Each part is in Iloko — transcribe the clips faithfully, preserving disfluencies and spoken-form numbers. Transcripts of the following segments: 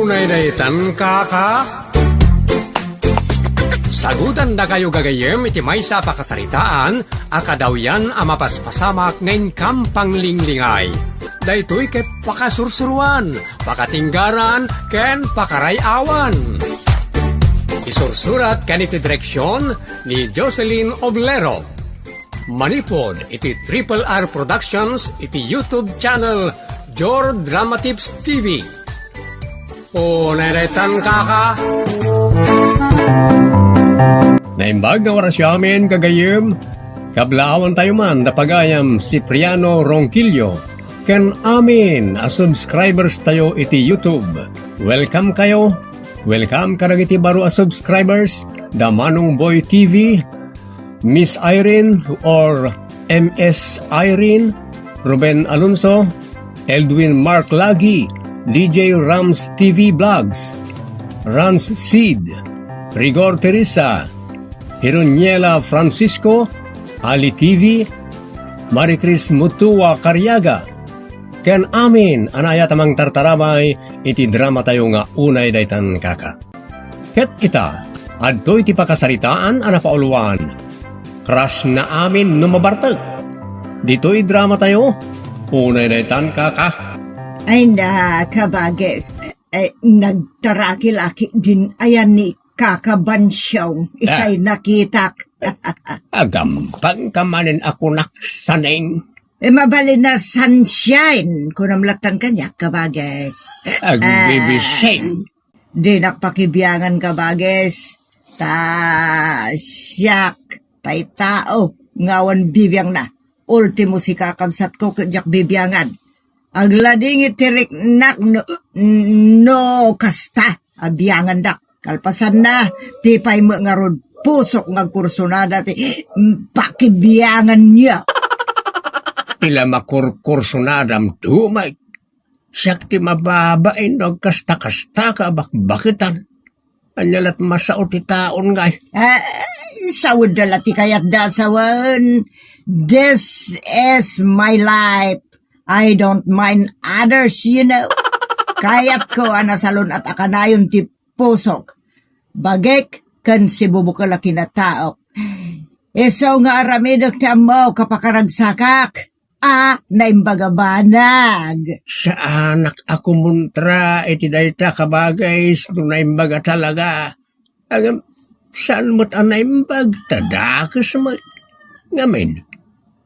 Unay daytan, kaka? Sagutan dakayo gagayyem iti maysa a pakasaritaan a kadawyan a mapaspasamak nga inkam panglinglingay. Daytoy ket pakasursuruan, pakatinggaran, ken pakaray-awan. Isursurat ken iti direksyon ni Jocelyn Oblero. Manipud iti Triple R Productions iti YouTube channel Jor Drama Tips T V. Unay daytan, kaka? Naimbag nga orasyo amin, gagayyem. Kablawan tayo man da pagayam Cipriano Ronquillo ken amin a subscribers tayo iti YouTube. Welcome kayo. Welcome kadagiti baro a subscribers da Manong Boy T V, Miss Irene or M S Irene, Ruben Alonso, Eldwin Mark Lagi, D J Rams T V Vlogs, Rans Seed, Rigor Teresa, Hironiela Francisco, Ali T V, Maricris Mutua Cariaga, ken amin a naayat a mangtartaramay iti drama tayo nga Unay Daytan, kaka. Ket ita, adtoy ti pakasaritaan a napauluan. Crush na amin no mabartek. Ditoy drama tayo, Unay Daytan, kaka. Ay na, kabages. Eh, nagtarakilaki din ayan ni Kaka Bansyong. Ah. Ikay nakitak. Agampang ka manen a kunak, Saneng. Eh, mabalin a Sunshine. Kunam lattan kaniak, kabages. Agbibising. Ah, dinak pakibiangan, kabages. Ta siak pay tao nga awan bibiangna. Ultimo si kakabsatko ket diak bibiangan. Aglading iti riknak no, no kasta a biangandak. Kalpasanna, ti pay met ngarud pusok nga agkursunada ti pakibiangan niya. Ti la makurkursunadam, dumay. Siak ti mababain no agkasta-kasta ka a bakbaketan. Ania lat masao ti taon ngay? Ah, sawen da la ti kayatda a sawen. This is my life. I don't mind others, you know. Kayatko a nasalun-at a kanayon ti pusok, bagik, ken sibubukel a kinataok. Isu nga aramidek ti ammok a pakaragsakak a naimbag a banag. Saanak a kumontra iti dayta, kabages, no naimbag a talaga. Ngem, saan met a naimbag, ta dakes met. Ngamin,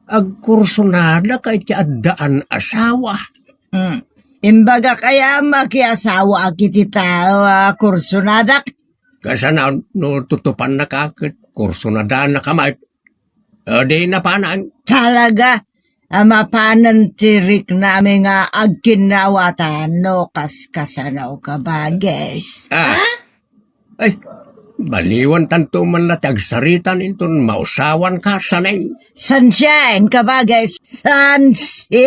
agkursunadaka iti addaan asawa. Hmm. Imbagak aya a makiasawaak iti tao a kursunadak? Kasano no tutupannaka ket kursunadanaka met? O, di napanan. Talaga a mapanen ti riknami nga agkinnawatan no kaskasano, kabages. Ah. Ah? Ay, baliwan tanto man la ti agsaritan inton mausawan ka, Saneng. Sunshine, kabages. Sunshine.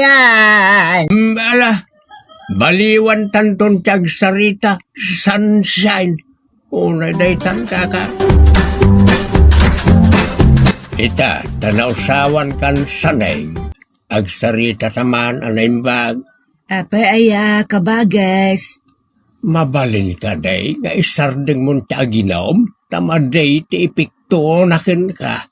Mm, ala, baliwan tanton ti agsarita, Sunshine. Unay daytan, kaka. Ita, ta nausawan kan Saneng, agsarita ta man a naimbag. Apay aya, kabages? Mabalin kadi nga isardengmon ti aginum, ta madi ti epekto na kenka.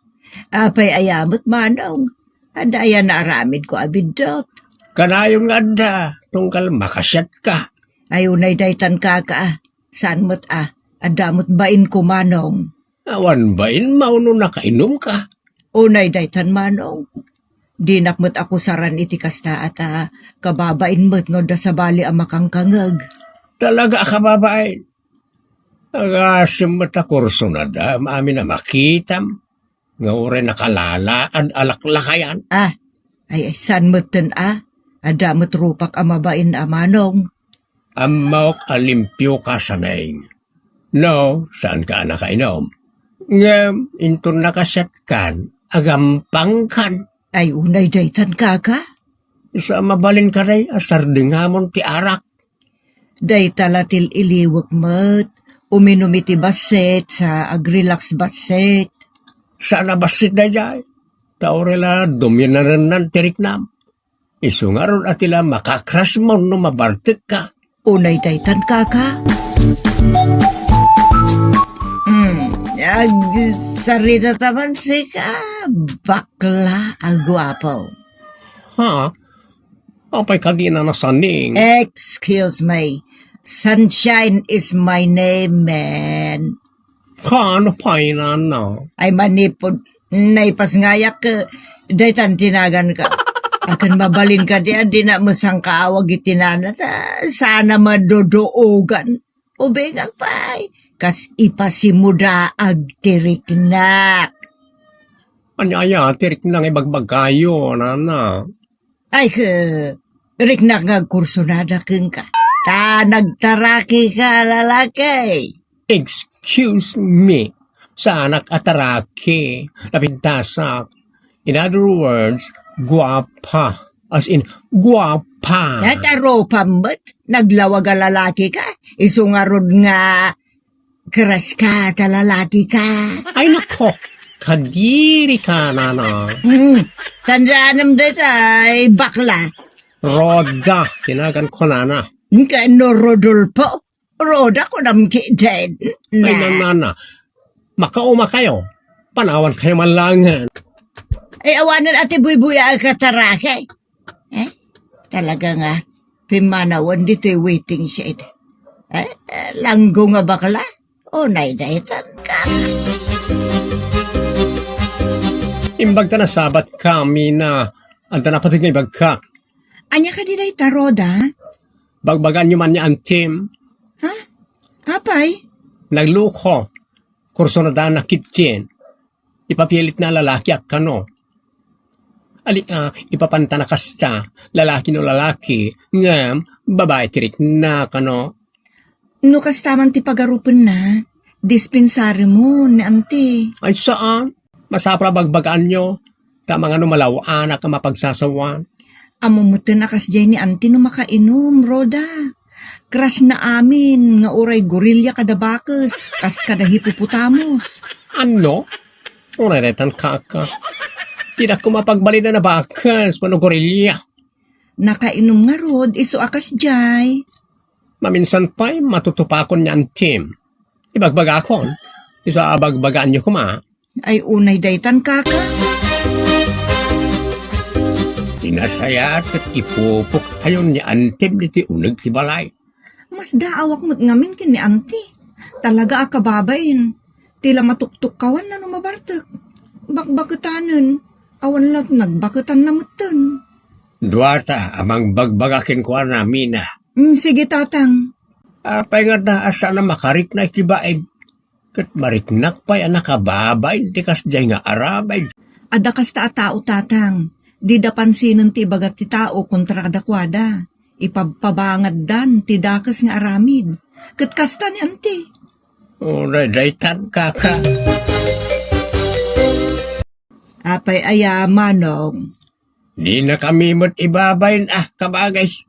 Apay aya met, manong? Adda aya naaramidko a biddut? Kanayon nga adda, tunggal makasiatka. Ay, unay daytan, kaka. Saan met a, adda met bainko, manong. Awan bainmo no nakainumka? Unay daytan, manong. Dinak met akusaran iti kasta a ta kababain met no adda sabali a makangkangeg. Talaga a kababain? Agasem met a kursunadam amin a makitam nga uray nakalalaad a laklakayan. Ah, ay, ay, saan metten a? Adda met rupak a mabain a, manong. Ammok a limpioka, Saneng. No, saanka a nakainum. Ngem inton nakasiatkan, agampangkan. Ay, unay daytan, kaka? Isu a mabalin kadi a sardengamon ti arak. Dayta la ti iliwek met. Uminum iti bassit sa agrelax bassit. Saan a bassit daydiay? Ta uray la dominarennan ti riknam. Isu ngarud a ti la makakrasmon no mabartekka. Unay daytan, kaka. Hmm, agsarita ta man sika, bakla a guapo. Ha? Apay kadi a nasaning? Excuse me. Sunshine is my name, man. Kaano pay, nana? Ay, manipud, naipasngayak, eh, daytan ti naganka. Akin mabalin kadi a dinak met sangkaawag iti nana, ta saan a maduduogan. Ubingak pay, kas ipasimudaag ti riknak. Ania aya ti rikna nga ibagbagayo, nana? Ay, ke, riknak nga agkursunada kenka. Ta nagtaraki ka, lalaki. Excuse me, saanak a taraki, napintasak. In other words, guapa. As in, guapa. Nataropam met, naglawag a lalaki ka, isu ngarud nga crush ka ta lalaki ka. Ay, nako, kadiri ka, nana. Hmm, tandaanam daytay, bakla. Roda, tinagan ko, nana. Kano Rodolfo? Roda, kunam ki den. Ay, na. Nana, makauma kayo. Panawan kayo man langen. Ay, awanan a ti buybuya a kataraki. Eh, talaga nga, pimmanawan ditoy waiting shed. Eh, langgo nga bakla. Unay daytan ka. Imbag ta nasabat kami na, anta napateg nga ibagkak. Ania kadi dayta, Roda? Bagbaganyo man ni antim. Ha? Apay? Nagluko. Kursunada na kitchen. Ipapilitna a lalaki a kano. Ali, ah, ipapantana kasta, lalaki no lalaki, ngem babai ti rikna kano. No kasta man ti pagarupenna, dispensaremon ni anti. Ay, saan? Masapul a bagbagaanyo, ta mangano malaw-anak a mapagsasawan. Ammom metten a kasdiay ni anti no makainum, Roda. Crush na amin nga uray gorilla kada bakes, kas kada hipopotamos. Ano? Uray daytan, kaka. Dinak koma pagbalin a bakes wenno gorilla. Nakainum ngarud, isu a kasdiay. Maminsan pay, matutupakon ni antim. Ibagbagakon, isu a bagbagaanyo koma. Ay, unay daytan, kaka. Ti nasayaat ket ipupoktayon ni antim ditoy uneg ti balay. Masdaawak met ngamin ken ni anti. Talaga a kababain. Ti la matuktukkawanna no mabartek. Bakbaketanen. Awan la nagbaketanna metten. Duata a mangbagbaga kenkuana, Mina. Mm, sige, tatang. Apay nga adda a saan a makarikna iti bain? Ket mariknak pay a nakababain ti kasdiay nga aramid. Adda kasta a tao, tatang. Dida pansinen ti ibaga ti tao kontra kadakuada. Ipabpabangaddan ti dakes nga aramid. Ket kasta ni anti. Uray daytan, kaka. Apay aya, manong? Dinakami met ibabain a, kabagis.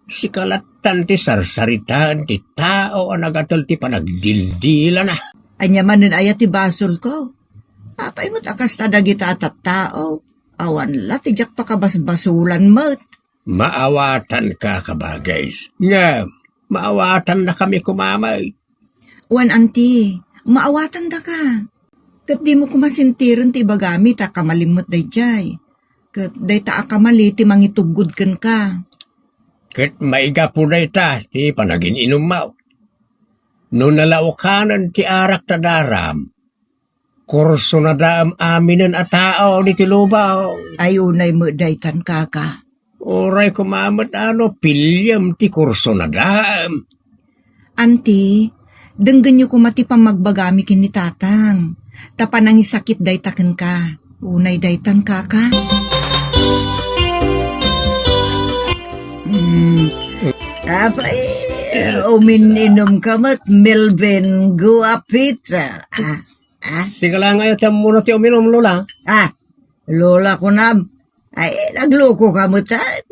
Sika lattan ti sarsaritaen ti tao a nagatel ti panagdildilana. Ania manen aya ti basolko? Apay met a kasta dagita a tattao? Awan la ti diak pakabasbasolan met. Maawatanka, kabagis. Ngem, maawatannakami koma met. Wen, anti, maawatandaka. Ket dimo koma sentiren ti ibagami ta kamalim met daydiay. Ket dayta a kamali ti mangituggod kenka. Ket maigapu dayta ti panagin-inummo. No nalaokanen ti arak ta daram, kursunadaem aminen a tao ditoy lubong. Ay, unay met daytan, kaka. Uray koma met a no piliem ti kursunadaem. Anti, denggenyo koma ti pammagbagami ken ni tatang. Ta panangisakit dayta kenka. Unay daytan, kaka. Mm. Apay, umin-inumka met, Melvin Guapita. Ah, ah. Sika la ngay ti ammomo ti uminum, Lola. Ah, Lola, kunam. Ay, naglukoka metten.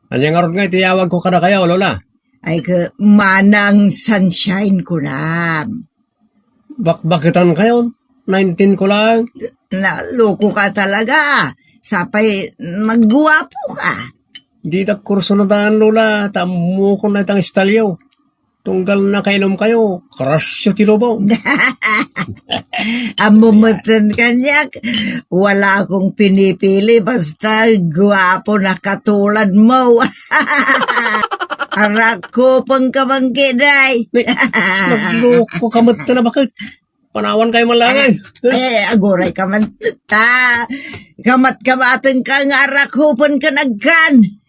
Ania ngarud ngay ti iyawagko kadakayo, Lola? Ay, ke, Manang Sunshine, kunam. Bakbaketankayon? Naintinko laeng. Nalukoka talaga. Sapay, nagguapoka. Ditak kursunadaan, Lola, ta ammokon dayta nga istalyo. Tunggal nakainumkayo, krasyo ti lubong. Ammo metten kaniak, wala akong pinipili, basta guapo nakatulad mo. Arakupeng ka man ketdi. Nagloko ka metten a baket. Panawan kayo man laeng. Eh, aguray ka man ta. Kamat-kamaten ka nga arakupen ka nagkan.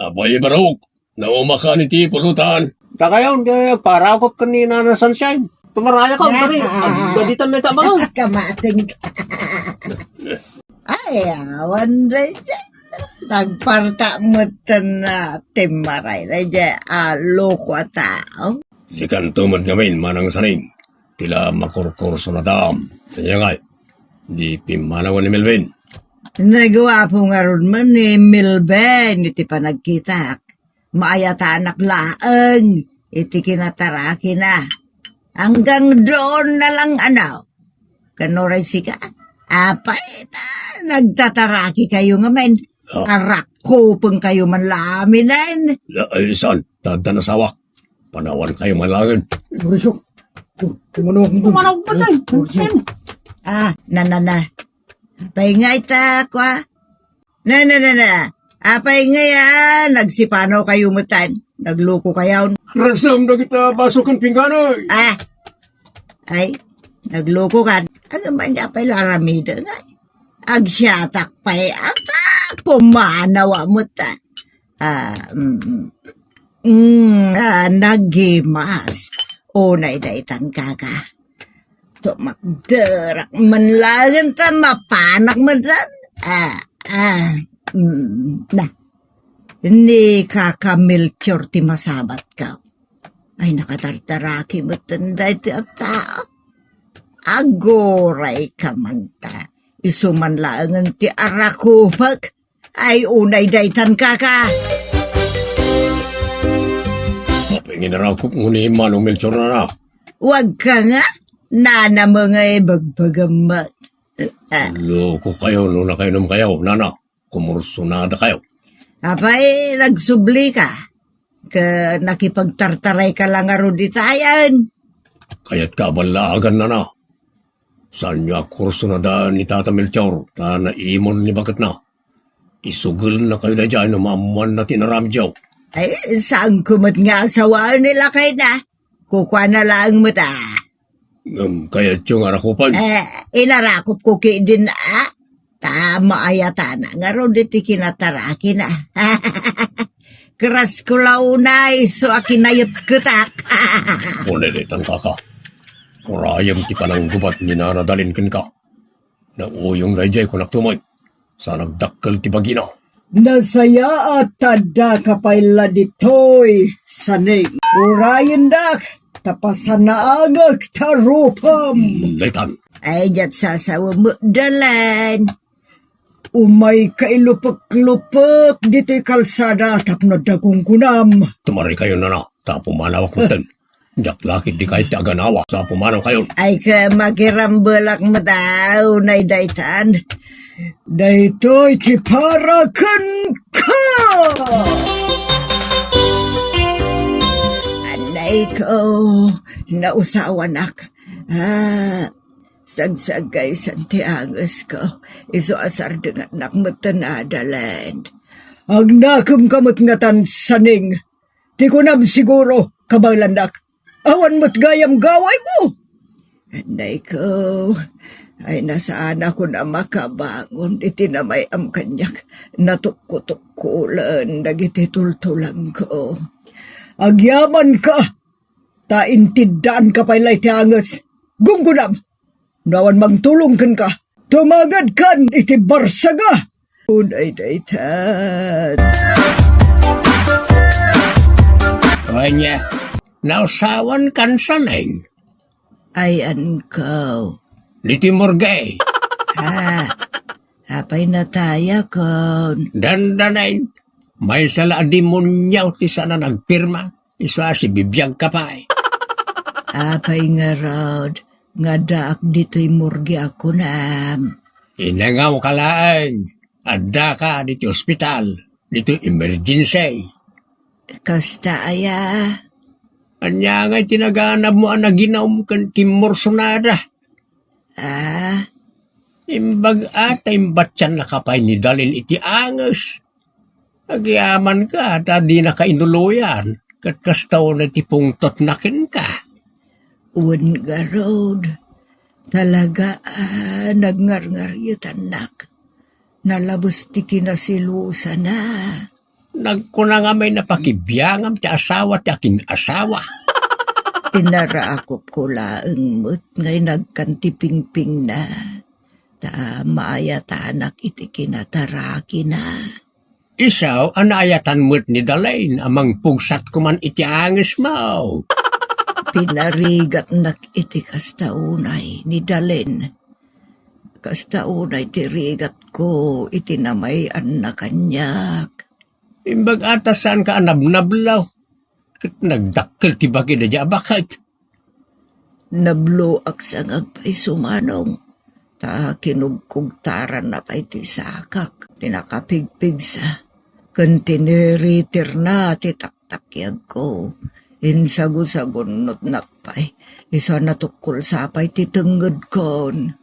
Abay, barok. Naumakan iti pulutan. Dakayon, kay parakop ken ni Nana Sunshine. Tumaraya ka, pare. Agdaditan na ita, mga. Kamaten ka. Ay, awan da dyan. Nagparta metten na timmaray da dyan. Alo ko a tao. Sikanto met ngamin, Manang Saning. Tila makurkurso na dam. Kanya ngay, di pimmanawan ni Melvin. Naguapo ngarud man ni Melvin iti panagkitak. Maayatanak laeng iti kinatarakina. Hanggang doon na lang, ano. Kano ray sika? Apay, ta, nagtataraki kayo ngamin. Ah. Arakupeng kayo man laminen. La, ay, saan? Tadda nasawak. Panawan kayo man laeng. Mauricio. Tumanaw akong Tumanaw ka, tay. Mauricio. Ah, na, na, na. Apay nga ita, kwa? Na, na, na, na. Apay nga ya, nagsipanaw kayo metten. Nagluko kayo. Ragsam dagita baso ken pinggana. Ah. Ay, nagluko kan. Agam man apay laramida nga. Agsiatak pay ata. Pumanaw a metten. Ah, mm, mm, ah, nagimas. Unay daytan, kaka. Tumakderak man laeng ta mapanak man tan. Ah, ah, mm, na. Ni Kaka Melchor ti masabatko. Ay, nakatartaraki metten daytoy a tao. Aguray ka man ta. Isu man laengen ti arakupek. Ay, unay daytan, kaka. Apay nga inarakop nguni, Manong Melchor, nana? Wag ka nga, nana mo nga ibagbagam met. Ah. Loko kayo no nakainom kayo, nana. Kumursunada kayo. Apay, nagsubli ka. Ka nakipagtartaray ka lang ngarud itayan. Kayat ka aballaagan, nana. Saanyo a kursunadaan ni Tata Melchor ta naimon ni baketna. Isugel na kayo daydiay no maammuan na ti inaramidyo. Ay, saan ko met nga asawaan ni lakayna. Kukuana laeng met, ah. Ngem kayatyo nga arakupan? Eh, inarakop ko ki din, ah. Ta maayatana ngarud iti kinatarakina. Kras ko la unay, so a kinayetketak. Kuneletan, kaka. Urayem ti pananggubat ni Nana Dalin kenka. Nauyong daydiay, kunak tumoy. Sa nagdakkel ti bagina. Nasayaat ta adda ka pay la ditoy, Saning. Urayendak, ta pasanaagek ta rupam. Letan. Ay, diat sasawa mo, Dalin. Umay ka ilupek-lupek ditoy kalsada tapno adda gunggunam. Tumari kayo, nana, ta pumanawak metten. Diak la ketdi kayat ti aganawa sa pumanawkayon. Ay, ka makirambelak met a, unay daytan. Daytoy ti para kenka! Anay ko, nausawanak. Ah, sagsagaysan ti angesko. Isu a sardengannak metten, Adalend. Agnakemka met ngatan, Saning. Ti kunam siguro, kabaelandak, awan met gayam gawaymo. Anay ko, ay, nasaanakon a makabangon iti namay-am kaniak, natukkotukkolen dagiti tultulangko. Agyamanka, ta inteddaanka pay la iti anges. Gunggunam! No awan mangtulong kenka, tumagedkan iti barsaga! Unay daytan. Wen, nausawan kan, Saning? Ay, anko. Ditoy morgue. Ha? Apay natayakon? Dandanin. Maysa la a demonio ti saan a nagpirma. Isu a sibibiag ka pay. Apay ngarud, nga addaak ditoy morgue a kunam? Inangaw ka laeng, addaka ditoy ospital. ditoy emergency. Kasta aya? Ania ngay ti naganabmo a naginum ken kimmursonada? Ah? Imbag-a ta imbattiannaka pay ni Dalin iti anges. Agyamanka ta dinaka inuloyan, ket kasta unay ti pungtotna kenka. Wen garud, talaga a nagngarngarietannak. Nalabes ti kinasilusana. Nagkuna nga may napakibiangam ti asawa ti akin-asawa. Inarakopko laeng met nga inagkan ti pingpingna, ta maayatanak iti kinatarakina. Isu a naayatan met ni Dalin a mangpugsat koman iti angesmo. Pinarigatnak iti kasta unay ni Dalin. Kasta unay ti rigatko iti namay-anna kaniak. Imbag-a ta saanka a nabnablaw, ket nagdakkel ti bagi daydiay a baket. Nabloak sa nga agpayso, Manong, ta kinugkugtaranna pay ti sakak ti nakapigpigsa, ken tiniritirna ti taktakiagko. Insagusagunnotnak pay, isu a natukkolsa pay ti tengngedkon.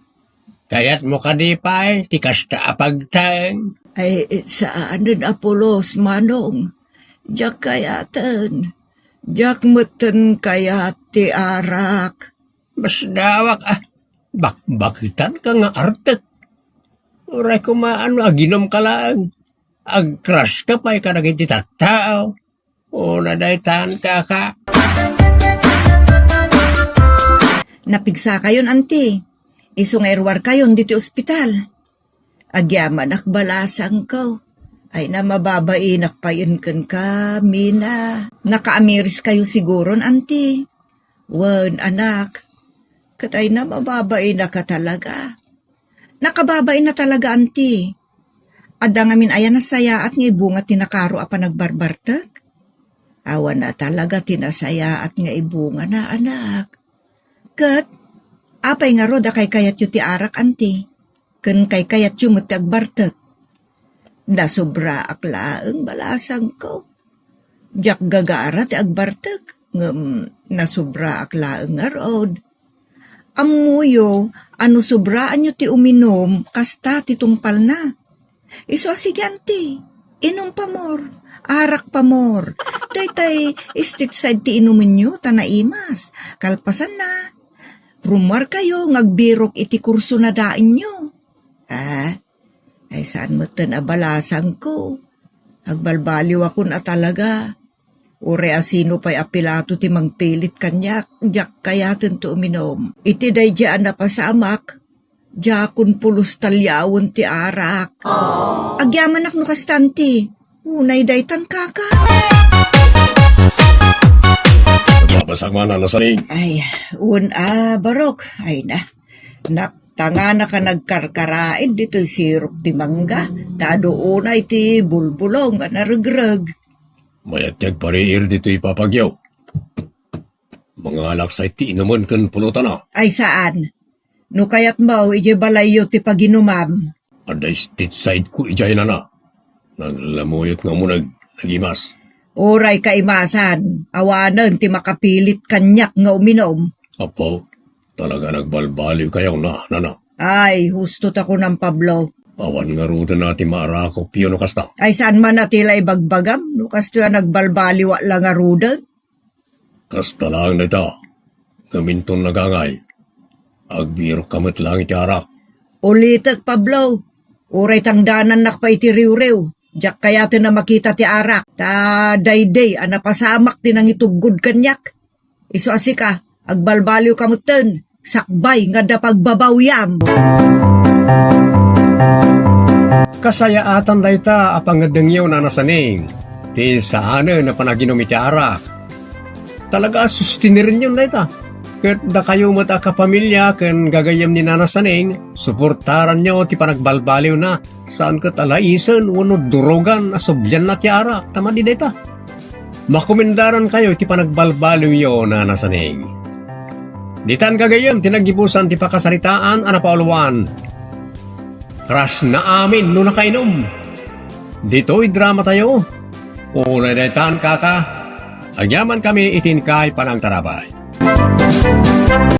Kayatmo kadi pay ti kasta a pagteng? Ay, saanen a pulos, Manong. Diak kayaten. Diak metten kayat ti arak. Masdawak a bakbaketanka nga artek. Uray koma no aginumka laeng, agkraska pay kadagiti tattao. Una daytan, kaka. Napigsakayon, anti. Isu nga iruarkayon ditoy ospital. Agyamanak, balasangko. Ay na, mababainak payen kenka, Mina. Nakaamiriskayo siguron, anti. Wen, anak. Ket ay na, mababainak a talaga. Nakababain a talaga, anti. Adda ngamin aya nasayaat nga ibunga ti nakaro a panagbarbartek? Awan a talaga ti nasayaat nga ibungana, anak. Ket, apay ngarud a kaykayatyo ti arak, anti? Ken kaykayatyo met ti agbartek? Nasobraak laeng, balasangko. Diak gagara ti agbartek, ngem nasobraak laeng ngarud. Ammoyo a no sobraanyo ti uminum, kasta ti tungpalna. Isu a sige, anti, inum pamor, arak pamor. Daytay state side ti inumenyo ta naimas. Kalpasanna, rummuarkayo nga agbirok iti kursonadaenyo. Ah, ay saan metten a balasangko. Agbalbaliwakon a talaga. Uray a sino pay a Pilato ti mangpilit kaniak, diak kayaten ti uminum. Iti daydiay a napasamak, diakon pulos taliawen ti arak. Agyamanak no kasta, anti. Unay daytan, kaka. Napasak man a nasaning. Ay, un a, barok. Ay na. Naktanganak a nagkarkaraid ditoy sirok ti mangga, ta adu unay ti bulbulong a naregreg. Mayat ti agpariir ditoy ipapagyo. Mangalak sa iti inumen ken pulotana. Ay saan. No kayatmo, idiay balayyo ti paginumam. Adda state side ko idiay nana. Naglamuyot nga umuneg, nagimas. Uray kaimasan, awanen ti makapilit kaniak nga uminum. Apo, talaga nagbalbaliw kayo na, nana. Ay, husto ta kunam, Pablo. Awan ngaruden a ti maarakopyo no kasta. Ay, saan man a ti la ibagbagam, no kastoy a nagbalbaliw a la ngaruden? Kasta laeng dayta, ngem inton nagangay, agbirokka met laeng iti arak. Ulitek, Pablo, uray tangdanannak pay iti riwriw, diak kayaten a makita ti arak, ta daydi a napasamak ti nangituggod kaniak. Isu a sika, agbalbaliwka metten, sakbay nga adda pagbabawyam. Kasayaatan dayta a pangngeddengyo, Nana Saning, ti saanen a panaginum iti arak. Talaga a sustinerenyon dayta. Ket dakayo met a kapamilya ken gagayyem ni Nana Saning, suportaranyo ti panagbalbaliwna. Saan ket alaisen wenno durogan a sublianna ti arak ta madi dayta. Makomendarankayo iti panagbalbaliwyo, Nana Saning. Ditan gagayyem ti naggibusan ti pakasaritaan a napauluan. Krasna amin no nakainum. Ditoy dramatayo. Unay daytan, kaka. Agyamankami iti inkay panangtarabay.